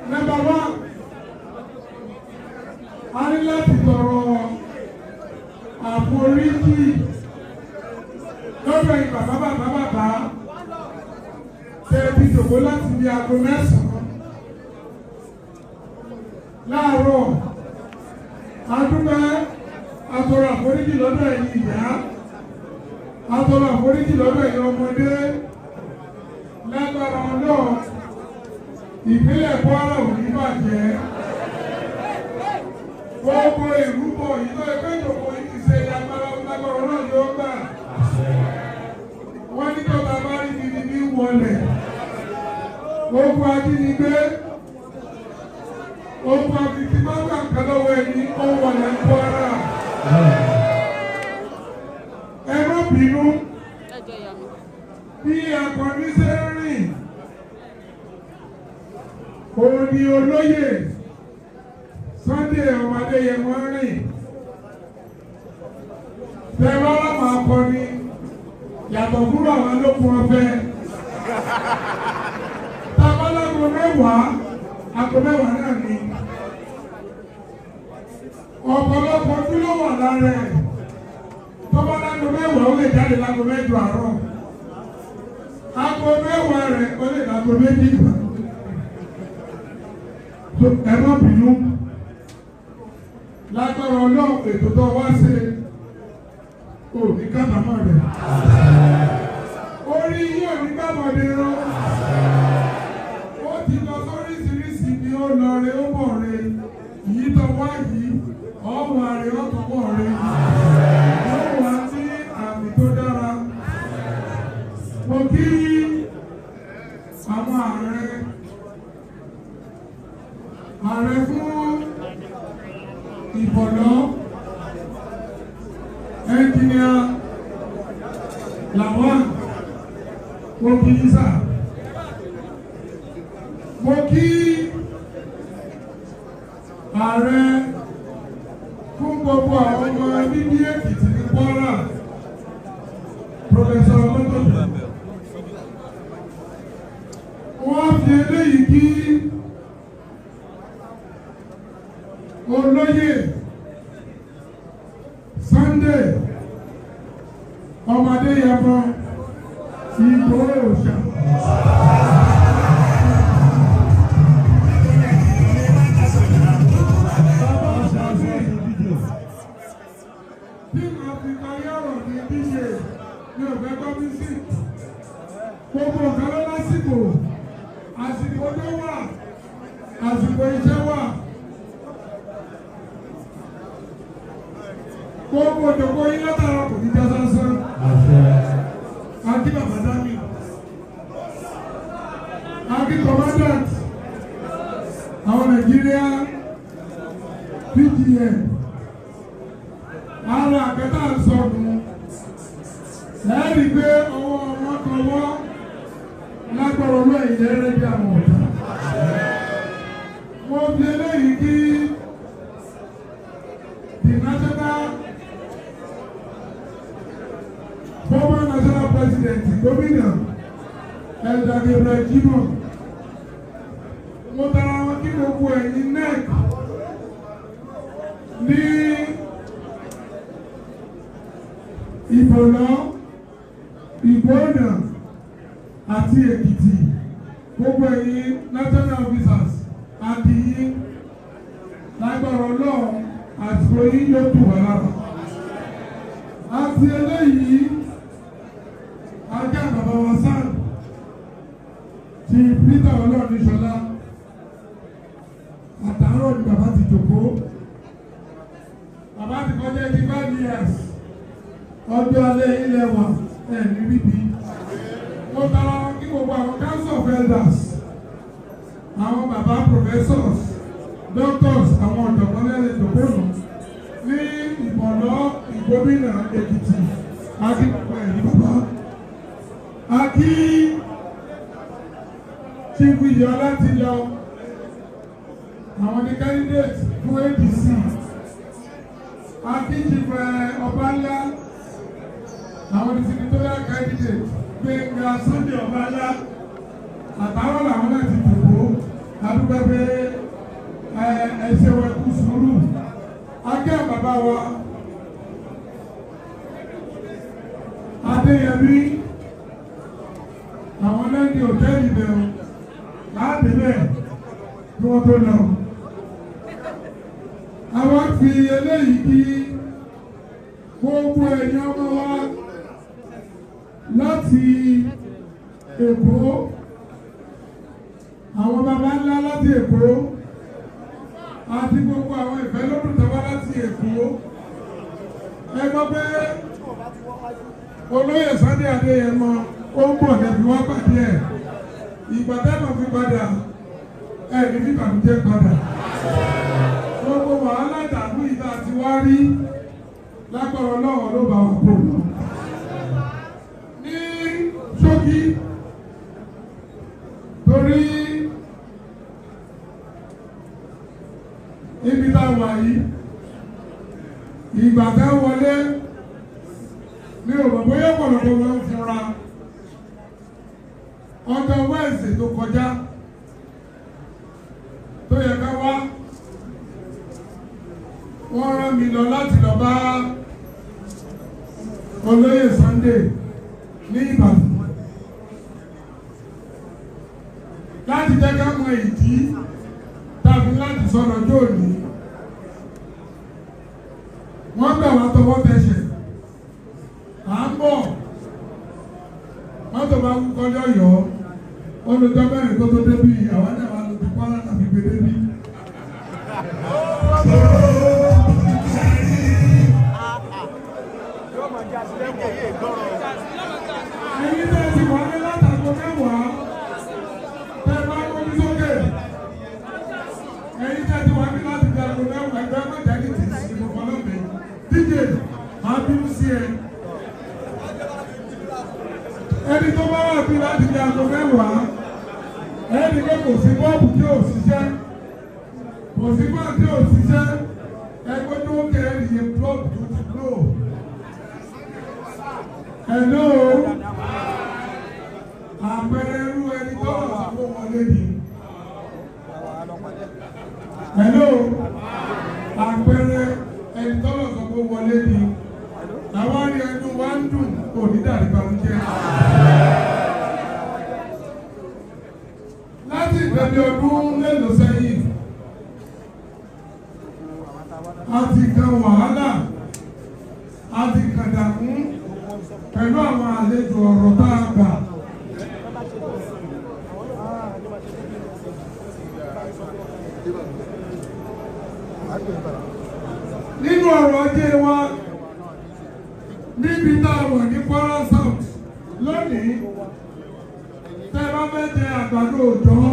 Number one, a ní láti tọrọ àforíjì lọ́dọ̀ yìí, bàbá bàbá bàbá tẹ ti jòkó láti di aago 9 láàárọ̀. Adúpẹ́, atọrọ àforíjì lọ́dọ̀ ẹ̀yin ìyá, atọrọ àforíjì lọ́dọ̀ ẹ̀yin ọmọdé. Lágbára Ọlọ́run, ìpínlẹ̀ Kwara ò ní bàjẹ́. Gbogbo ìrúbọ yìí tó ẹgbẹ́ ìjòkó yìí ti ṣe, agbára lágbára náà yóò gbà. Wọ́n ní tó ta bá rí gidi ní wọlé. Ogun ajínigbé, ogun ajínigbé bá gbà nǹkan lọ́wọ́ ẹni, ó wọlé Kwara. Ẹ má bínú bí akọni ṣe ń rìn. Òun ni olóyè Sunday ọmọ Adéyẹmọ rìn. Tẹ̀wọ́n ọlọ́mọ akọni yàtọ̀ fúnra àwọn olókun ọ̀fẹ́. Tabalágo 10, aago 10 náà ni. Ọ̀pọ̀lọpọ̀ ọdún ló wà lára ẹ̀. Tọ́bálágo 10, ó lè jáde lágo 8 àárọ̀. Aago 10 rẹ̀, ó lè lágo 12. Ẹ má bínú. Lágbára Ọlọ́run, ètò tó wá ṣe, ò ní kábàámọ̀ rẹ̀. Orí yìí ò ní gbàbọ̀dé rán. Ó ti lọ sóríṣiríṣi ni, ó lọ re, ó bọ̀ re. Yìí tó wá yìí, ọ̀wọ́ rẹ̀, ọ̀tọ̀wọ́ rẹ̀. Yóò wá ní àmì tó dára. Mo kí àwọn ààrẹ fún Ìbọ̀lọ́, Engineer Lawan, mo kí yín sà. Mo kí ààrẹ fún gbogbo àwọn ọmọ bíbí Èkìtì ní Kwara, Professor Mọ́tòdù. Wọ́n fi eléyìí kí olóyè Sunday ọmọ Adéyẹmọ Ìgbòho Òòṣà. Bàbá Ṣàfihàn tí màá fi parí ọ̀rọ̀ ní díje ní ọ̀fẹ́ gbọ́ music. Gbogbo nǹkan ló lásìkò. Àsìkò tó wà, àsìkò iṣẹ́ wà. Gbogbo òdòkó yín látara kò ní já sásán. Akí bàbá Dami. Akí commandant àwọn Nàìjíríà PGN. Ara àkẹtà ń sọnù. Lẹ́ẹ̀rí pé ọwọ́ wọn kọwọ́ lágbọ̀rọ̀ lọ ìlẹ́rẹ́ bí àwọn ọ̀tá. Mo fi eléyìí kí the national former national president, gómìnà Elder Gabriel Jimoh. Mo tara wọn kí gbogbo ẹ̀yin NEC ní Ìbọ̀lọ́, Ìgbónà àti Èkìtì, gbogbo ẹ̀yin national officers àti yín. Lágbára Ọlọ́run, àsìkò yín yóò tù wá lára. Àti eléyìí ajá bàbá wa sáà ti Peter Ọlọ́runníṣọlá. Àtàárọ̀ ni bàbá ti jòkó. Bàbá ti kọjá 85 years. Ọjọ́ alẹ́ ilẹ̀ wà ẹ̀ ní ríbi. Mo tara kí gbogbo àwọn council of elders, àwọn bàbá professors, doctors, àwọn ọ̀jọ̀gbọ́n lẹ́lẹ̀ jòkó nù ní Ìbọ̀lọ́, Ìgbómìnà, Èkìtì. Akí gbogbo ẹ̀rí bàbá. Akí Chief Iyọlá ti lọ, àwọn ní candidate fún APC. Akí Chief Ọbánlá, àwọn ní senatorial candidate, Gbẹ̀ngà Sunday Ọbánlá. Àtàwọn làwọn náà ti dìbò. Adúpẹ́. Adúpẹ́ pé ẹ ṣe wọ́n kú sùúrù. Akẹ́ bàbá wa Adéyẹmí, àwọn lẹ́ni hòtẹ́ẹ̀lì bẹ̀rù láti bẹ̀ kí wọ́n tó lọ. Àwọn fi eléyìí kí gbogbo ẹ̀yin ọmọ wa láti Èkó, àwọn baba ńlá láti Èkó àti gbogbo àwọn ìfẹ́ lọ́dún tàwa láti Èkó. Ẹ gbọ́ pé olóyè Sunday Adéyẹmọ ó ń bọ̀ lẹ́bi wá pàdé ẹ̀. Ìgbà táwọn fi padà ẹ̀ ní bíbànújẹ́ padà. Gbogbo wàhálà ìdààmú ìta àti wá rí lágbára Ọlọ́run ló bá wà kó lọ. Ní ṣókí, torí ibi tá a wà yìí, ìgbà tá a wọlé ní òbọ̀ bóyá ọ̀pọ̀lọpọ̀ wọn ń fura. Ọjọ́ Wẹ́ẹ̀sì tó kọjá tó yẹ ká wá, wọ́n rán mi lọ láti lọ bá olóyè Sunday ní Ìbàdàn láti jẹ́ ká mọ ìdí tàbí láti sọ̀rọ̀ ọjọ́ òní. Wọ́n gbà wá tọwọ́ tẹsẹ̀, à ń bọ̀, mọ́tò bá kú kọjá yọ olùjọ́ mẹ́rin kó tó débí, àwọn náà wà lójú Kwara tàbí gbé débí. Ẹ̀yin tẹ́ ti wà ní látàgò mẹ́wàá tẹ́ bá gbómi sókè. Ẹ̀yin tẹ́ ti wà ní láti dàgò mẹ́wàá ẹgbẹ́ mẹ́ta ní ti sí mo fọlọ́ mi. DJ máa bínú sí ẹ. Ẹni tó bá wà bí láti dàgò mẹ́wàá, ẹni pé kò sí bọ́ọ̀bù tí ò ṣiṣẹ́, kò sí bọ́ọ̀bù tí ò ṣiṣẹ́, ẹgbẹ́ tó ń kẹ́ ẹ̀yẹ bọ́ọ̀bù tó ti lò. Hello, àpẹẹrẹ irú ẹni tó wà sí fún wọlé ni. Hello, àpẹẹrẹ ẹni tó wà sí fún wọlé ni. Àwọn arìnrìn ẹnu wa ń dùn kò ní dàrí balùwẹ̀. Láti ìbẹ̀rẹ̀ ọdún mélòó sẹ́yìn, a ti kan wàhálà, a ti kan dààmú pẹ̀lú àwọn àlejò ọ̀rọ̀ tá a gbà. Nínú ọ̀rọ̀ ajé wa, níbi tá a wà ní Kwara South lónìí, tẹ́ bá fẹ́ jẹ àgbàdo òòjọ́,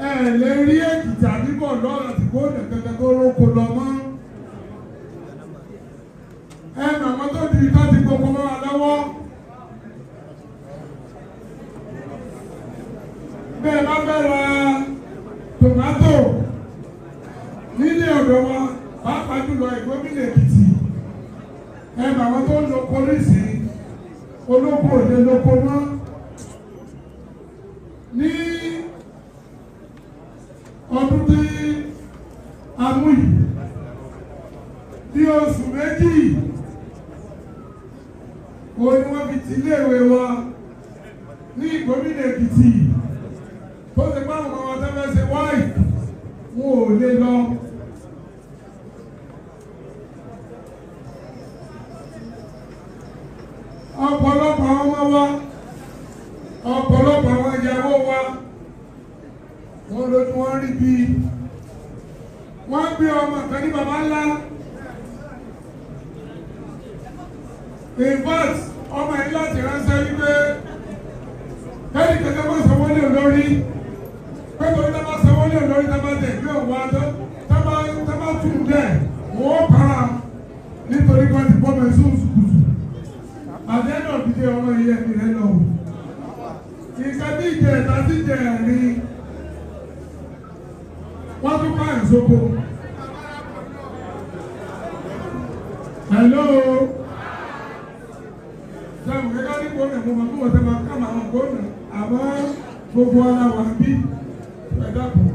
ẹ lè rí Èkìtì àdìbò lọ́rọ̀ àti gómìnà kankan tó róko lọ mọ́. Ẹ màmá tó di tó ti gbogbo mọ́ wa lọ́wọ́. Bẹ́ẹ̀ bá fẹ́ ra tòmátò nílé ọ̀dọ̀ wa, pàápàá jùlọ ìgbómìnà Èkìtì, ẹ màmá tó ń lo polisi olóko òde lóko mọ́. Ní ọdún tí a mú yìí, bí oṣù méjì òun ni wọ́n fi ti iléèwé wa ní ìgbómìnà Èkìtì tó ti bá àwọn ọmọ tó fẹ́ ṣe wáì wọn ò lè lọ. Ọ̀pọ̀lọpọ̀ àwọn ọmọ wa, ọ̀pọ̀lọpọ̀ àwọn ìyàwó wa, wọ́n lójú wọn rí bí wọ́n gbé ọmọ kan ní baba ńlá. In fact, ọmọ yìí láti ránṣẹ́ wípé kẹ́ni kẹ́kẹ́ bá sanwó lé lórí, pé torí tá bá sanwó lé lórí tá bá tẹ̀ gbé òun wá tá bá tún dẹ̀ wọ́n para nítorí pé ti bọ́ mẹ́sùn sùkùsù. Àdéhùn òdìdí ọmọ yìí ẹni rẹ lọ. Nǹkan bí ìjẹta sí ìjẹrin, wọ́n tún pààyàn sóko. Hello. Sẹ́wọ̀n kẹ́kẹ́ ní gómìnà mo máa bí wọ́n ṣe máa ká màá gómìnà àmọ́ Gbogbo ara wa bí ẹ dákun.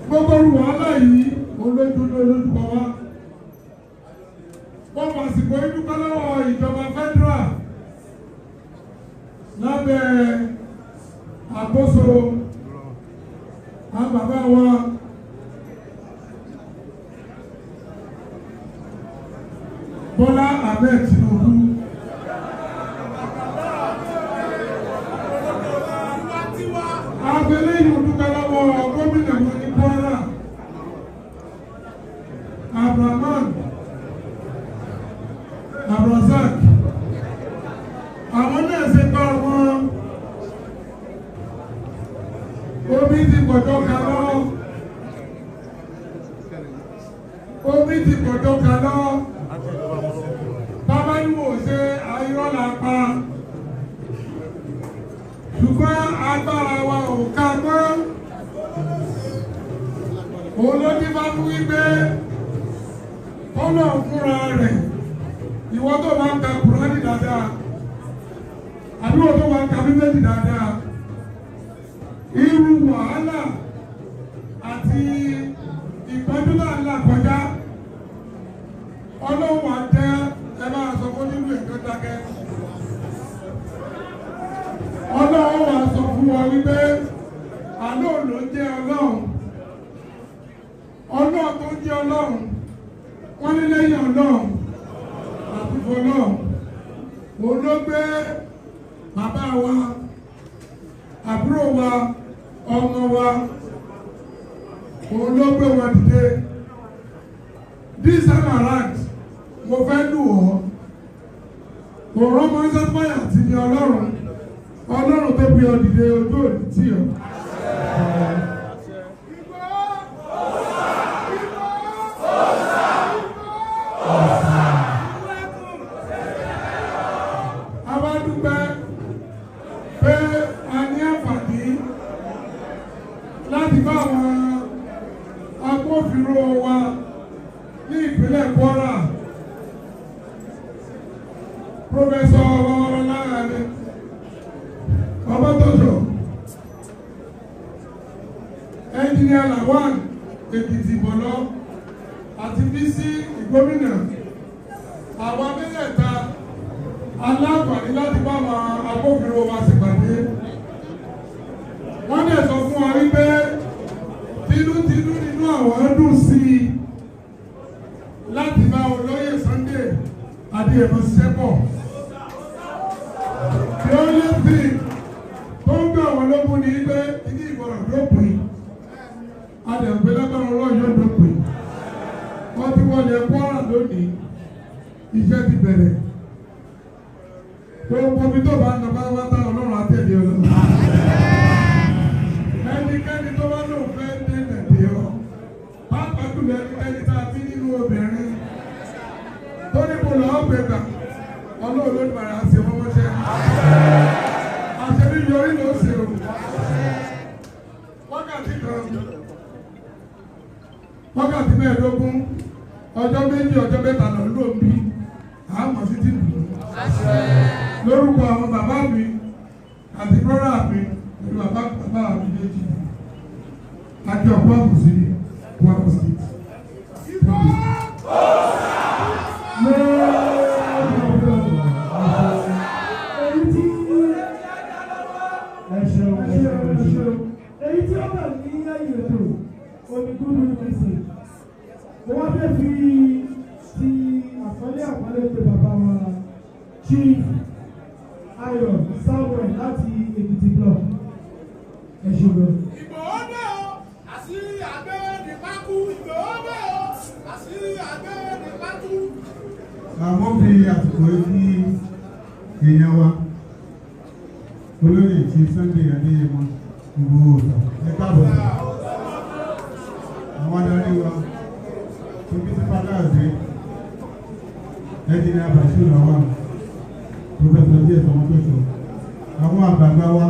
Gbogbo wàhálà yìí olójúlé olójúkọ wa. Wọ́n fàsìkò ìdúpẹ́ lọ́wọ́ ìjọba federal lábẹ́ àkóso àwọn bàbá wa Bọ́lá Ahmed Tinubu. Abẹ́lé yìí dúpẹ́ lọ́wọ́ gómìnà wọn ní Kwara, Abraman Abrazak. Àwọn náà ṣe bá wọn. Omi ti pọ̀jọ́ ka lọ. Omi ti pọ̀jọ́ ka lọ. Bàbá yìí wò ṣe ayọ́ là pa. Ṣùgbọ́n agbára wa ò ká mọ́. Òun ló ní bá fún wípé kọ́nà fúnra rẹ̀ ìwọ tó máa ń ka Kùránì dáadáa àbí ìwọ tó máa ń ka Bíbélì dáadáa, irú wàhálà àti ìpọ́njú náà là kọjá, Ọlọ́run wà jẹ́ ẹ máa sọ fún nínú ètò dákẹ́. Ọlọ́run wà sọ fún wa wípé àlọ́ ló ń jẹ́ Ọlọ́run. Ọlọ́run tó ń jẹ́ Ọlọ́run, wọ́n ní lẹ́yìn Ọlọ́run àti fọlọ́run. Òun ló gbé bàbá wa, àbúrò wa, ọmọ wa, òun ló gbé wọn dìde. This time around, mo fẹ́ lù ọ́. Òun ọmọ ń sẹ́fọ̀yà ti ní Ọlọ́run. Ọlọ́run tó bí ọ dìde ojú òní tì ọ́. A wá dúpẹ́ pé a ní àǹfààní láti bá àwọn agbófinró wa ní ìpínlẹ̀ Kwara, Professor Ọlọ́láyàdé Ọbátọ́jọ́, Engineer Lawan Èkìtì Bọ̀lọ́ àti Bísí Ìgbómìnà. Àwọn mẹ́tẹ̀ẹ̀ta aláǹfààní láti bá àwọn agbófinró wa ṣèpàdé. Wọ́n dẹ̀ sọ fún wa wípé tinútinú nínú àwọn dùn sí i láti bá olóyè Sunday Adéyẹmọ ṣiṣẹ́ pọ̀. The only thing tó ń gbé àwọn ológun ni pé ilé ìgbọràn dópin. Adẹ̀gbé lágbára Ọlọ́run yóò dópin. Wọ́n ti wọlé Kwara lónìí, iṣẹ́ ti bẹ̀rẹ̀. Gbogbo ibi tó bá ń lọ pátápátá Ọlọ́run á tẹ̀lé ọ lọ. Ẹnikẹ́ni tó bá lóun fẹ́ dènà dè ọ́, pàápàá jùlọ ẹnikẹ́ni tá a bí nínú obìnrin tó ní mo lọ́ọ́ gbé gbà, Ọlọ́run Olódùmarè á ṣe wọ́n mọ́ṣẹ́. Àṣẹbí yọrí ló ṣe o. Wákàtí kan, wákàtí mẹ́ẹ̀ẹ́dógún, ọjọ́ méjì, ọjọ́ mẹ́ta lọ ló ń bí, àmọ́ sí ti dùn. Lórúkọ àwọn bàbá mi àti brọ́dà mi pẹ̀lú bàbá mi méjì, àti ọ̀pọ̀ àkùsí Kwara State. Èyí tí ẹ ṣeun, ẹ ṣeun, ẹ ṣeun. Èyí tí ó wà ní ẹ̀yìn ètò onígúrú message. Mo wá fẹ́ fi ti àkọlé àkọlé pé bàbá wa Chief Ayọ̀ Samuel láti Èkìtì block. Ẹ ṣeun lọ. Ìgbòho dé o, àṣírí àgbẹ̀ ní pákú. Ìgbòho dé o, àṣírí àgbẹ̀ ní pákú. Àwọn fi àsìkò yìí kí èèyàn wa olóyè Chief Sunday Adéyẹmọ Ìgbòho Òòṣà, ẹ káàbọ̀ sí. Àwọn adarí wa tó bí sí Fákáyọ̀dé, Engineer Bashir Lawal, Professor J.S. Ọmọtọ́ṣọ, àwọn àgbààgbà wa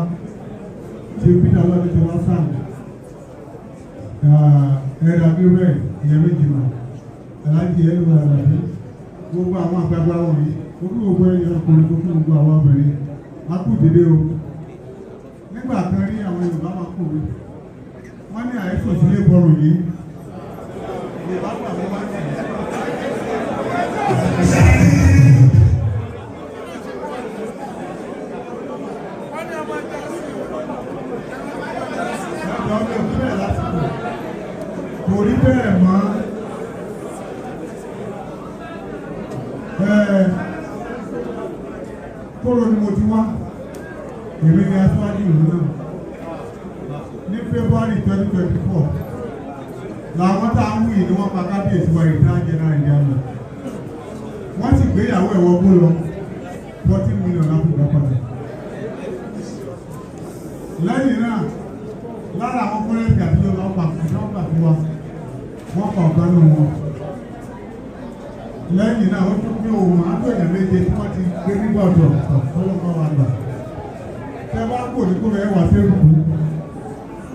Chief Peter Ọlọ́dúnjọba Sam, Ẹ̀rọ Gabriel Ìyẹ̀mẹ̀jìmọ̀, Alhaji Ẹ̀rọ Àlàbí, gbogbo àwọn àgbààgbà wọ̀nyí Mo kí gbogbo ẹ̀yin ọkùnrin, mo kí gbogbo àwọn obìnrin. A kú dìde o. Nígbà kan rí àwọn Yorùbá máa kú mi. Wọ́n ní àìsàn sílé bọ̀rùn yìí. Yorùbá gbà wọ́n máa ń tẹ̀lé. Kò rí bẹ́ẹ̀ mọ́. Kóró ni mo ti wá, èmi ni aṣáájú ìlú náà. Ní February 2024, làwọn tá a ń wí ni wọ́n pa kábíyèsí wa ìdá general ìyáàmù. Wọ́n sì gbéyàwó ẹ̀wọ̀ gbó lọ, 14 million lápò padà. Lẹ́yìn náà, lára àwọn fúrẹ́ǹsì àti ọlọ́pàá ìjọba fún wa, wọ́n pa ọ̀gá nù wọn. Lẹ́yìn náà, ó tún pín òun àtọ̀yàn méje tí wọ́n ti gbé nígbà ọ̀dọ̀ ọlọ́pàá wa gbà. Tẹ́ bá kò ní kúrò ẹwà sérùkú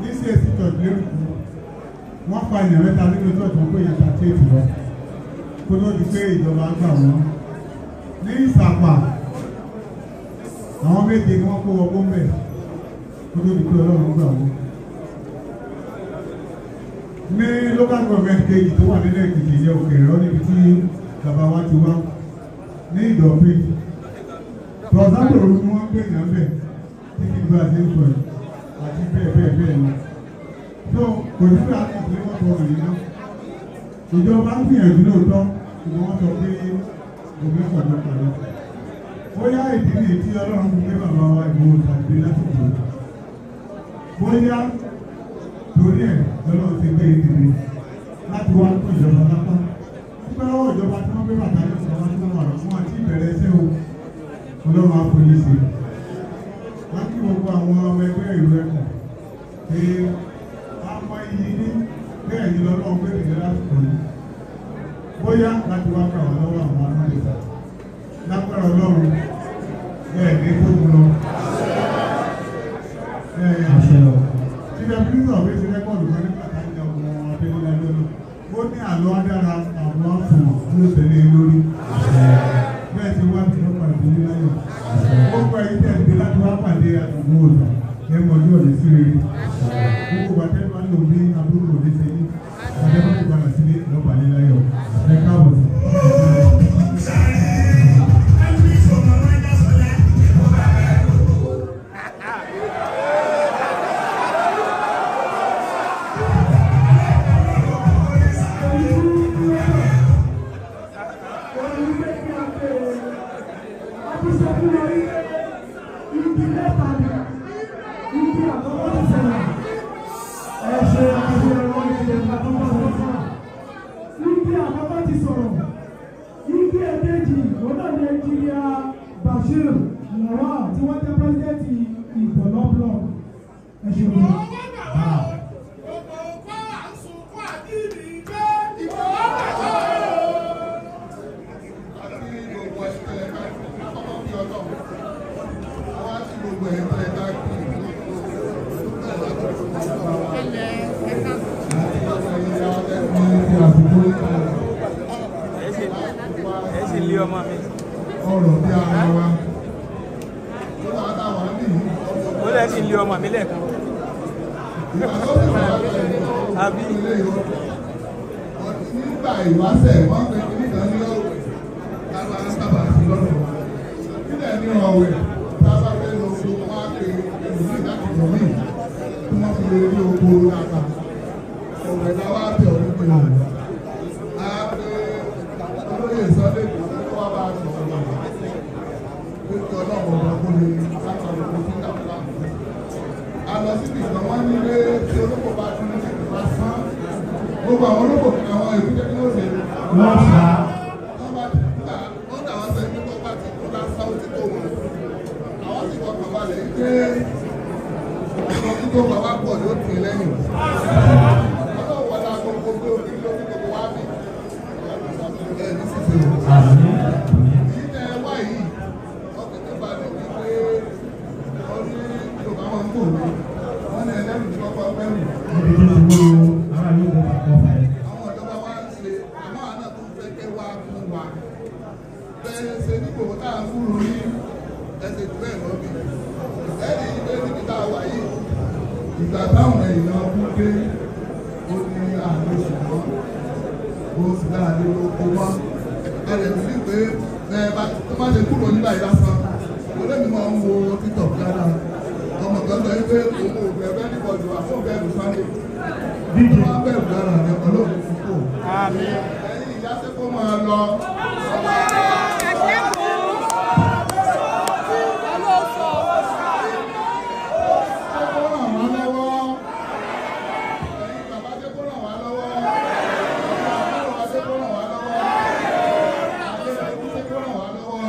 ní CAC church lérùkú, wọ́n pa èèyàn mẹ́ta nínú church wọn pé èèyàn 38 lọ kó tó di pé ìjọba gbà wọ́n. Ní Ìsàpà, àwọn méje ni wọ́n kó wọgbó mbẹ̀ kó tó di pé Ọlọ́run gbà wọ́n. Ní local government kejì tó wà nílẹ̀ Èkìtì yẹ òkè ìrọ́ níbi tí bàbá wa ti wá ní Ìdọ̀fin, tọ̀sátòrò ni wọ́n gbé èèyàn bẹ̀ títí gba ṣe ń sọ yìí àti bẹ́ẹ̀ bẹ́ẹ̀ bẹ́ẹ̀ lọ. So kò sí pé àti ìpínlẹ̀ wọ́n tọrọ yìí náà. Ìjọba ń gbìyànjú lóòótọ́, ṣùgbọ́n wọ́n sọ pé omi pọ̀ ló pọ̀ lọ. Bóyá ìdí nìyí tí Ọlọ́run fi gbé bàbá wa Ìgbòho tàbí lásìkò. Bóyá torí ẹ̀ lọ́lọ́run ti gbé ìdílé láti wá kó ìjọba lápá. Nígbà lọ́wọ́ ìjọba tí wọ́n gbé bàtà yóò sọ wá sí wọn àrùn fún àti ìbẹ̀rẹ̀ iṣẹ́ o. Ọlọ́run á fún yín ṣe. Wọ́n kí gbogbo àwọn ọmọ ẹgbẹ́ ìlú ẹkùn pé a mọ iyì ní bẹ́ẹ̀ ni lọ́lọ́run gbé ìdílé lásìkò yìí. Bóyá láti wá gbà wá lọ́wọ́ àwọn amúnisà. Lágbára Ọlọ́run bẹ́ẹ̀ ní gbógun lọ. Síbẹ̀ mínísítà òwe ṣe rẹ́kọ̀dù kan nígbà tá a ń jagun abẹ́lé lájọ́ náà. Ó ní àlọ́ adára àwọn àfọ̀mọ̀ tí ó tẹ̀lé lórí. Bẹ́ẹ̀ ti wá ti lọ́pàá ìdílé láyọ̀. Gbogbo ẹ̀yin tẹ̀ dé láti wá pàdé àdúgbò ọ̀sà ẹ mọ̀ ní ọ̀lẹ́ sí rere. Gbogbo bàtẹ́ máa ń lò ní àbúrò òde ṣe ní. Bàtẹ́ máa ń padà sílé lọ́pàá ní láyọ̀. Ẹ káàbọ̀ sí. Bashir Lawal tí wọ́n jẹ́ pírẹ́sidẹ́ǹtì Ìgbọ̀lọ́ block. Ẹ ṣeun. Ọ̀rọ̀ bí ara wa. Ó lẹ́ sí ilé ọmọ mi lẹ́ẹ̀kan. Àbí? Nígbà ìwáṣẹ̀ wọ́n pe kí nìkan ní ọ̀wẹ̀ lára ń sábà sí lọ́dọ̀ wa. Nílẹ̀ ní ọ̀wẹ̀ tá a bá fẹ́ lọ oko wọ́n á pe ẹlòmíì láti bọ̀ míì tí wọ́n fi lè rí oko láta. Ọ̀wẹ̀ la wá bẹ̀ ọ́ nípe ọ̀wẹ̀. A pe olóyè Sunday Igboho kó wá bá a sọ̀rọ̀ wà. Pé kí Ọlọ́run ọba kó lè sábà lóko sí ìdàgbà. A lọ síbi ìgbà wọn ní pé tí olóko bá dún ní ìgbà sán. Gbogbo àwọn olóko àwọn èkúté kí ló ṣe. Wọ́n sá. Wọ́n bá ti kú là wọ́n dà wọ́n sọ pé tó bá ti kú lásán ó ti tó wọn. Àwọn sì fọkàn balẹ̀ pé ọkọ̀ tó bá wá pọ̀ ló tì í lẹ́yìn. Ọlọ́run wọlé agogo pé orí ló fi gbogbo wá bì. Ẹ ní sísè o. Èyí tẹ ẹ wá yìí, ọkọ̀ tó balẹ̀ ní pé ó ní Yorùbá máa ń bò wí. Wọ́n ní ẹlẹ́rù tí wọ́n pa mẹ́rù. Níbi tó ti wúwo ara yóò bọ̀ kọ́ fà yẹn. Àwọn ìjọba wa ń ṣe àmọ́ àná tó ń fẹ́ kẹ́ wá fún wa. Bẹ́ẹ̀ ṣe ní kò tá sọ bí. Ẹni ìgbé níbi tá a wà yìí, ìgbà táwọn èèyàn kú dé, ó ní àmì ṣùgbọ́n ó sì láàrin oko wá. Ẹ lè fi pé ẹ bá tó má ṣe kúrò nígbà yìí lásán. Olómi máa ń wo TikTok dáadáa. Ọmọ kan sọ pé òun ò bẹ̀rẹ̀ ní bọ̀dù àfọ̀n bẹ̀rù Sunday. Ó máa bẹ̀rù lára rẹ̀ Ọlọ́run fún kò. Ẹ̀yin ìyá ṣe kó máa lọ. Ṣé kó ràn wá lọ́wọ́? Ẹ̀yin bàbá ṣe kó ràn wá lọ́wọ́? Ẹ̀yin àbúrò wa ṣe kó ràn wá lọ́wọ́? Adéyẹmí ṣe kó ràn wá lọ́wọ́?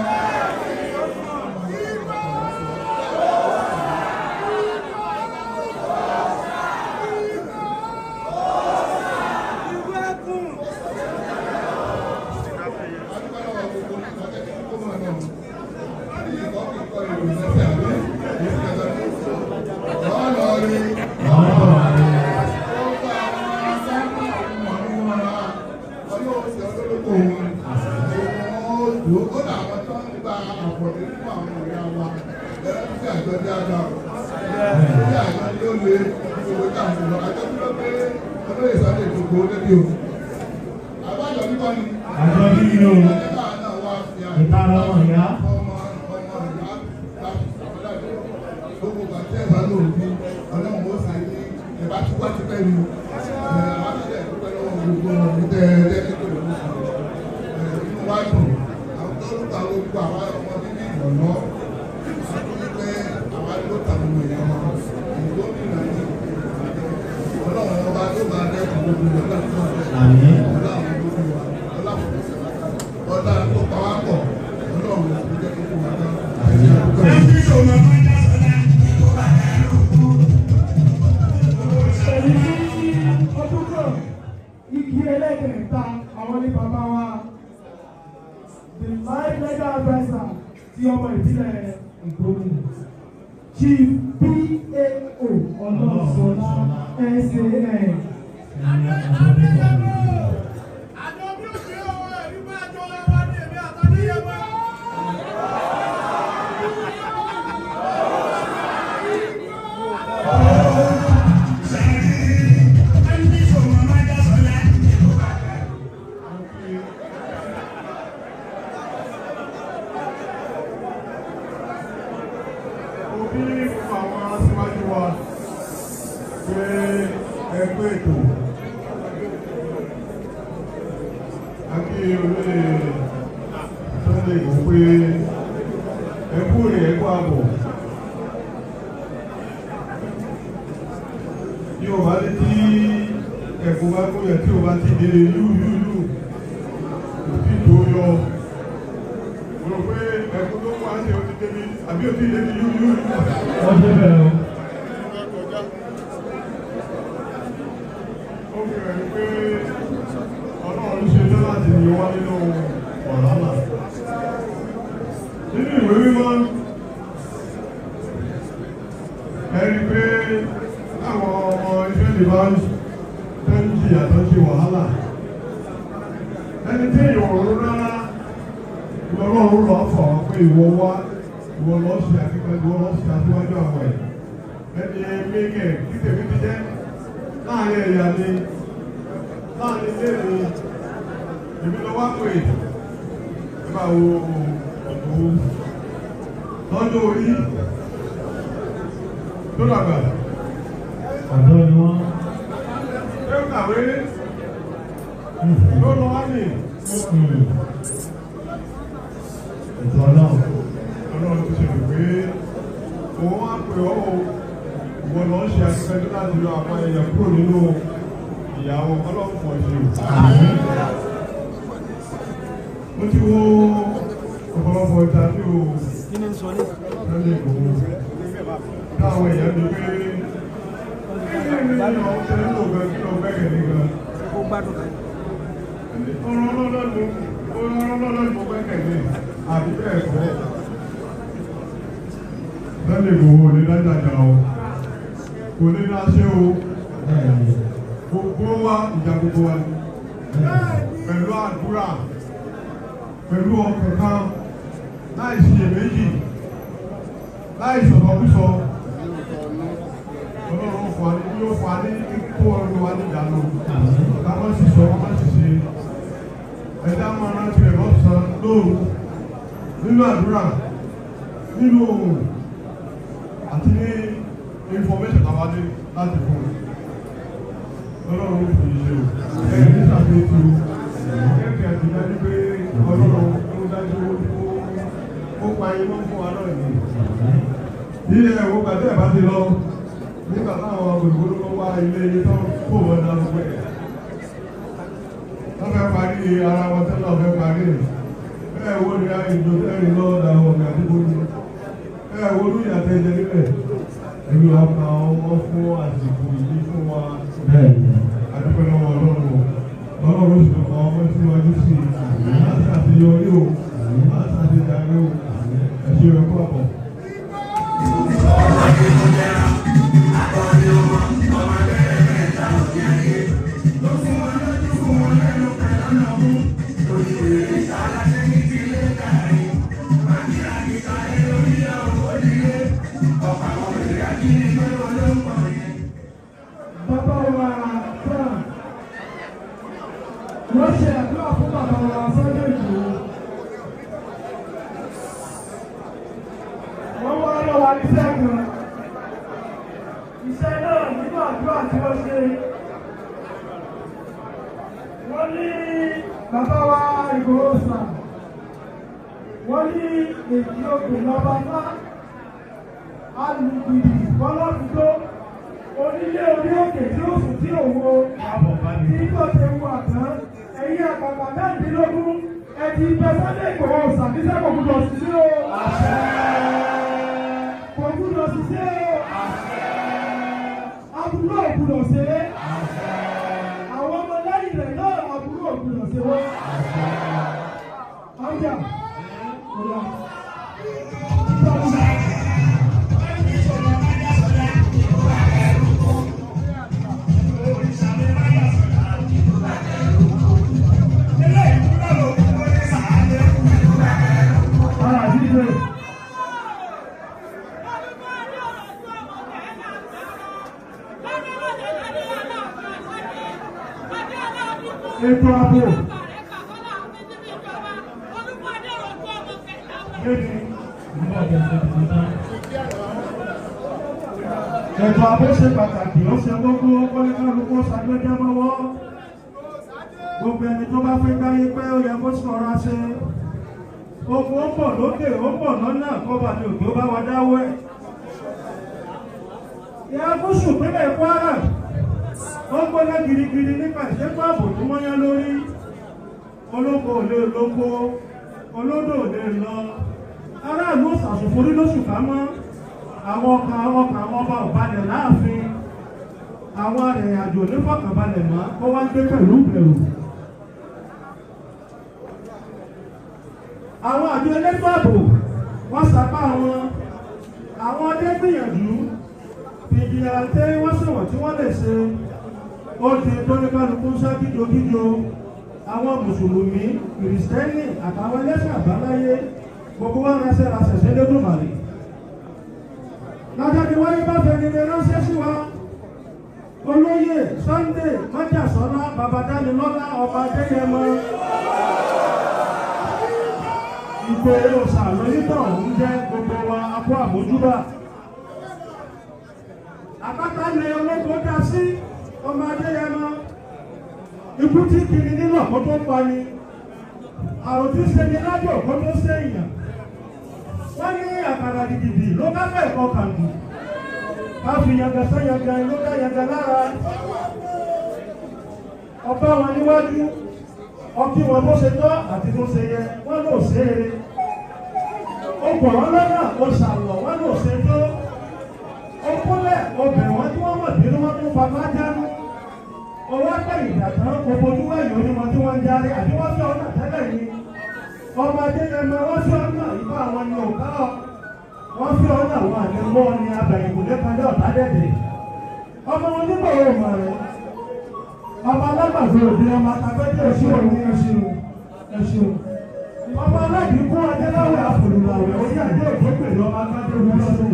Àjọ bí ni o, ìtara ọmọ ìyá. Gbogbo ìgbà tí ẹ bá lò ó bí Ọlọ́run ó ṣe ní ẹ bá tún wá tipẹ́ ni ẹ á ṣe ẹ̀dúpẹ́ lọ́wọ́ gbogbo ọ̀rọ̀ tẹ́ ẹ lẹ́yìn tó lè mú sí i inú wa dùn àwọn tó ń ta gbogbo àwọn ọmọ bíbí ìrọ̀lọ́ àti wípé àwa ló ta gbogbo èèyàn wọn gómìnà ní Ọlọ́run ọba ló máa dẹ́kun gbogbo ọlọ́run tó máa dẹ́kun Ọlọ́run gbogbo wa Ọlọ́run tó pa wá pọ̀ Ọlọ́run tó jẹ́ kókó wa náà. Èyí tí ọdún kan igi ẹlẹ́kẹ̀ẹ́ta àwọn ní bàbá wa the life legal adviser ti ọmọ ìbílẹ̀ Ìgbòmìnà Chief P.A.O. Ọlọ́sọlá S.A.N. Mo bí fún àwọn aṣíwájú wa pé ẹgbẹ́ ètò àti olóyè Sunday Igboho pé ẹkú rẹ̀ ẹkú àbọ̀. Yóò bá ní tí ẹ̀kú bá kúrẹ̀ tí ò bá ti délé yúyúyú kò tí tó yọ. Mo rò pé ẹ̀kú tó wá ṣe ó ti débi àbí ó ti débi yúyúyú. Wọ́n dé bẹ̀rẹ̀ o. Ó fi hàn pé Ọlọ́run ṣe tán láti yọ wá nínú wàhálà. Nínú ìwé mímọ́, ẹ rí pé àwọn ọmọ Ísírẹ́lì bá ń tẹ́ ń jìyà tó ń ṣe wàhálà. Ẹni tí èèyàn ò rò rárá, Ọlọ́run lọ fà wọ́n pé ìwọ wá, ìwọ lọ ṣe akíkanjú, ìwọ lọ ṣe aṣíwájú àwọn ẹ̀. Ẹni mẹ́kẹ̀ kí tèmi ti jẹ́ láàrin ẹ̀yà ni láàrin ilé mi èmi lọ wá pè é máa wo Ìgbòho lọ́jọ́ orí tó dàgbà Ọ̀dọ́ ni wọ́n. tó kàwé tó lọ wá ní Ètò Ọlọ́run. Ọlọ́run ti ṣe rò pé òun á pè ọ́ o ìwọ lọ ṣe akíkanjú láti yọ àwọn èèyàn kúrò nínú ìyàwó Ọlọ́run pọ̀ sí o. Mo ti wo ọ̀pọ̀lọpọ̀ ìtàbí o Kí ni ń sọ ní? Sunday Igboho táwọn èèyàn ti pé kí ni àwọn ṣe ń lò gan kí ló gbẹ́kẹ̀lé gan. Ó gbádùn kan. Ọ̀rọ̀ ọlọ́run mo gbẹ́kẹ̀lé àbí bẹ́ẹ̀ kọ́. Sunday Igboho ò ní dájàjà o kò ní dá ṣé o gbogbo wa ìjà gbogbo wa ni pẹ̀lú àdúrà pẹ̀lú ọkàn kan láì ṣiyèméjì Láì sọ̀rọ̀ kúsọ, Ọlọ́run fún wa ní yóò fún wa ní kó ọdún wa ní ìdáná. Ká má sì sọ, ká má sì ṣe. Ẹ̀dá máa rántí rẹ̀ lọ́sàn-án lóru nínú àdúrà, nínú ohùn àti ní information tàwa ní láti fún un. Ọlọ́run ó fi ṣe o. Ẹ̀yìn ní ṣàfihàn kẹ́kẹ́ àti dájú pé Ọlọ́run ó dájú ó pa iná fún wa náà yìí. Ilé ẹ̀wọ̀n gbàdé ẹ̀ bá ti lọ nígbà táwọn òyìnbó ló wá ilé iye tó kó wọn dá lọ́pẹ́. Wọ́n fẹ́ parí ara wọn tẹ́lẹ̀ fẹ́ parí ẹ̀. Ẹ wo ni ìjọ tẹ́rìn lọ́wọ́ dà wọ̀ gàdí bójú. Ẹ wo ló yàtọ̀ ẹ̀jẹ̀ níbẹ̀. Èmi wà pa ọmọ fún àsìkò yìí fún wa. Adúpẹ́ lọ́wọ́ Ọlọ́run. Ọlọ́run sì pa ọmọ síwájú sí i. Láti àṣeyọrí o. Láti àṣeyọrí o. Ẹ ṣe é kú àbọ̀. Bàbá wa Frank wọ́n ṣe àdúrà fún bàbá wa Sunday Igboho. Wọ́n wá lọ́wọ́ iṣẹ́ kan. Iṣẹ́ náà nínú àdúrà tí wọ́n ṣe. Wọ́n ní bàbá wa Igboho sà. Wọ́n ní èyí òkè lọ́ba ńlá. Alùpùpù kọ́lọ́dúndó onílé orí òkè tí ó sùn tí òwò tí kò ṣe wu àtàn ẹ̀yìn àpapà mẹ́rìndínlógún ẹ ti bẹ Sunday Igboho ṣàbíṣẹ́ kò gbúdọ̀ ṣiṣẹ́ o. Kò gbúdọ̀ ṣiṣẹ́ o. Aburú ò gbúdọ̀ ṣe é. Àwọn ọmọ lẹ́yìn rẹ̀ náà aburú ò gbúdọ̀ ṣe wọ́n. Ọjà ọjà. Ètò ààbò ètò ààbò ṣe pàtàkì, ó ṣe kókó, kóníkálukú ṣàgbéjẹ́ mọ́wọ́. Gbogbo ẹni tó bá fẹ́ gbáyé pé ó yẹ kó ṣọ́ra ṣe. Ogun ó ń bọ̀ lókè, ó ń bọ̀ lọ́nà, kọ́ba ní òkè ó bá wa dáwọ́ ẹ̀. Ìhà gúúsù ìpínlẹ̀ Kwara ó gbóná girigiri nípa ìṣẹ́kọ̀ ààbò tó mọ́yán lórí. Olóko ò lè lóko, olódò ò lè lọ. Aráàlú ò ṣàṣòforí lóṣù ká mọ́. Àwọn ọkàn àwọn ọba ò balẹ̀ láàfin. Àwọn arìnrìn-àjò nífọ̀kànbalẹ̀ mọ́, ó wá ń gbé pẹ̀lú ìbẹ̀rù. Àwọn àjọ elétò ààbò wọ́n sapá wọn. Àwọn ọdẹ gbìyànjú, fìjìláńtẹ́ wọ́n ṣèwọ̀n tí wọ́n lè ṣe. Ó di tóníkálukú sá kíjokíjo. Àwọn mùsùlùmí, kìrìsìtẹ́nì àtàwọn ẹlẹ́sìn àbáláyé gbogbo wọn ránṣẹ́ ránṣẹ́ sí Elédùmarè. Lájọ́ ni wáyé bá fẹ́ nílé ránṣẹ́ sí wa. Olóyè Sunday Májàsọ́lá Babadánilọ́lá ọba Adéyẹmọ. Ìpè òòṣà lóyítọ̀ ń jẹ́ gbogbo wa akó àmójúbà. Àpáta lè olóko dá sí ọmọ Adéyẹmọ. Ikú tí kiri nílò kó tó pa ni. Àrùn tí ṣe ni lájò kó tó ṣe èèyàn. Wọ́n ní àkàrà gidigidi ló bá fẹ́ kọ́ kàǹdù. Ká fi yanga sáyanga ló dá yanga lára. Ọba wọn níwájú, ọkí wọn bó ṣe tọ́ àti bó ṣe yẹ, wọ́n lò ṣe é. Ó pọ̀ wọ́n lọ́nà, ó ṣàlọ̀, wọ́n lò ṣe tó. Ó kúnlẹ̀, ó bẹ̀ wọ́n tí wọ́n mọ̀ bínú wọ́n tún papá dánú. Owó pẹ̀ ìdàtàn, kò fojú wẹ̀yìn onímọ̀ tí wọ́n ń darí, àbí wọ́n fẹ́ ọ̀nà tẹ́lẹ̀ ni. Ọmọ Adéyẹmọ wọ́n fẹ́ ọ̀nà ìbá àwọn ni ò ká ọ. Wọ́n fẹ́ ọ̀nà àwọn àdéhùn ni abẹ̀yìnkùlé kalẹ̀ ọ̀tá dẹ̀dẹ̀. Ọmọ wọn nígbà wo mọ̀ rẹ̀? Ọmọ alágbàdo òde ọmọ akabẹ́jẹ́ Ẹ ṣeun, ẹ ṣeun, ẹ ṣeun. Ọmọ aládìíkú adéláwẹ̀ àfòlùlàwẹ̀ orí àdé òjò pẹ̀lú ọmọ akadé olùlọ́sùn.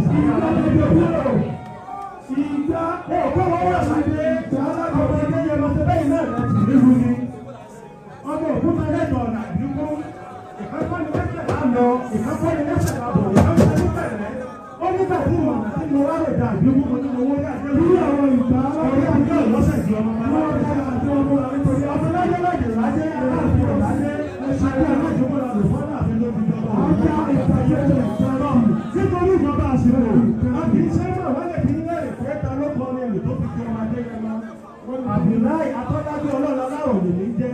Abdullahi Atọ́lájú Ọlọ́run aláwọ̀ lèmi jẹ́.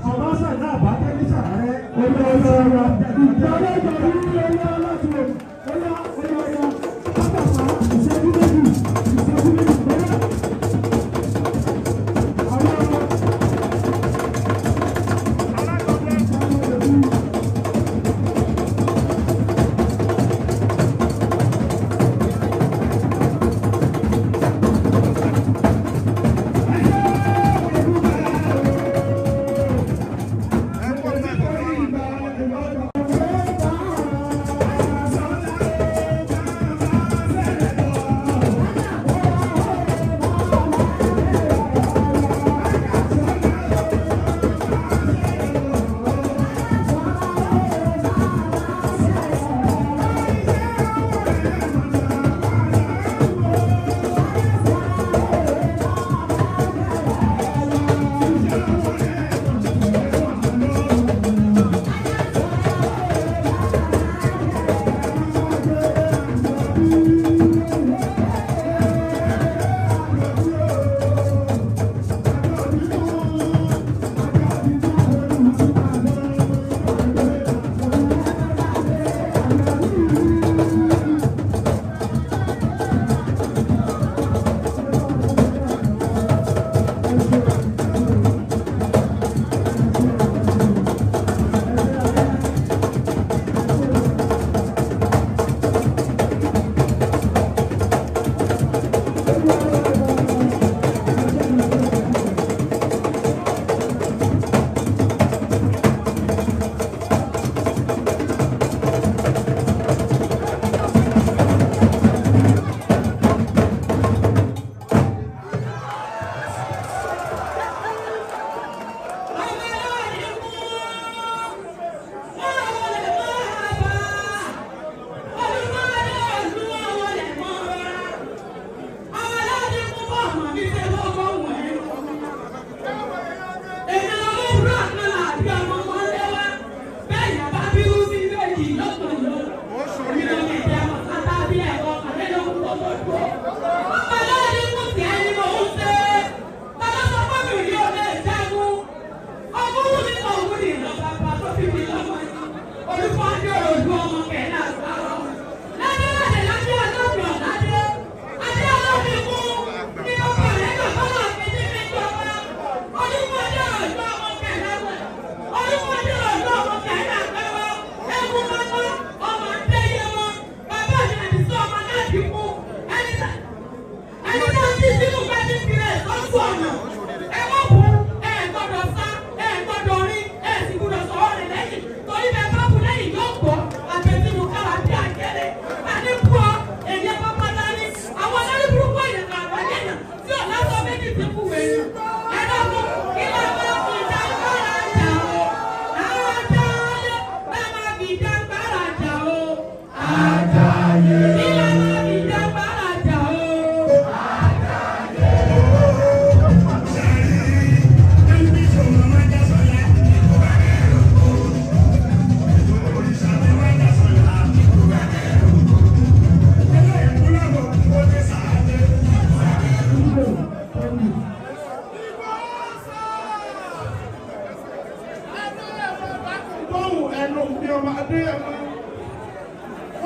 Ọbaṣà náà bá tẹ́lẹ̀ sàárẹ̀. Oyè oyè oyè ìjọ ọlọ́jọ́ orí oyè ọlọ́tún oyè oyè oyè pápákọ̀ ìṣẹ́jú méjì ìṣẹ́jú méjì péré. Àwọn ọmọ.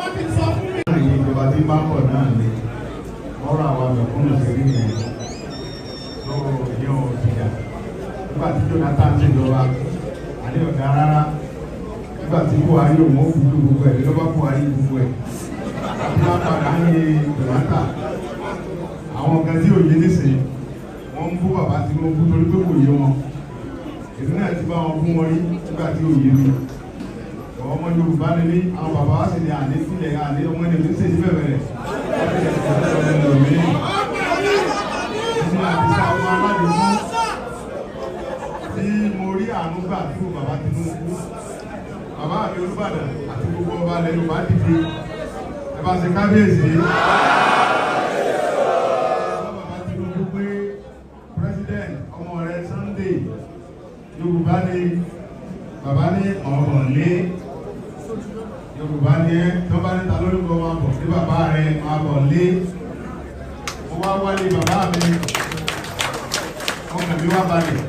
Ìjọba tí bá pọ̀ náà ni ọ̀rọ̀ àwọn mẹ̀kúnnù ṣe rí yẹn lọ́wọ́ ìyẹn ò jìyà. Nígbà tí Jonathan ti jọba, àní ọ̀dà rárá. Nígbà tí Buhari òun ó kúlù gbogbo ẹ̀ lọ́ba Buhari gbogbo ẹ̀. Àti wọ́n padà ń yé Jonathan. Àwọn kan tí òye nísìnyí, wọ́n ń bú bàbá Tinubu torí pé kò yé wọn. Èmi náà ti bá wọn fún wọn rí nígbà tí òye mi. Ọmọ Yorùbá ni mí, àwọn bàbá wa sì ní àní sílẹ̀ àní ọmọ ẹni mi ń ṣèjì bẹ̀rẹ̀ rẹ̀. Tí mo rí àánú gbà tí mo bàbá Tinubu, bàbá mi Olúbàdàn àti gbogbo ọba ilẹ̀ Yorùbá dìde. Ẹ bá ṣe kábíyèsí. Bàbá Tinubu pé president ọmọ rẹ̀ Sunday Yorùbá ni bàbá ní ọ̀rọ̀ lé. Yorùbá ni ẹ tó bá níta lórúkọ máa bọ̀ ní bàbá rẹ máa bọ̀ lé. Mo wá wálé bàbá mi. Ọkàn mi wá balẹ̀,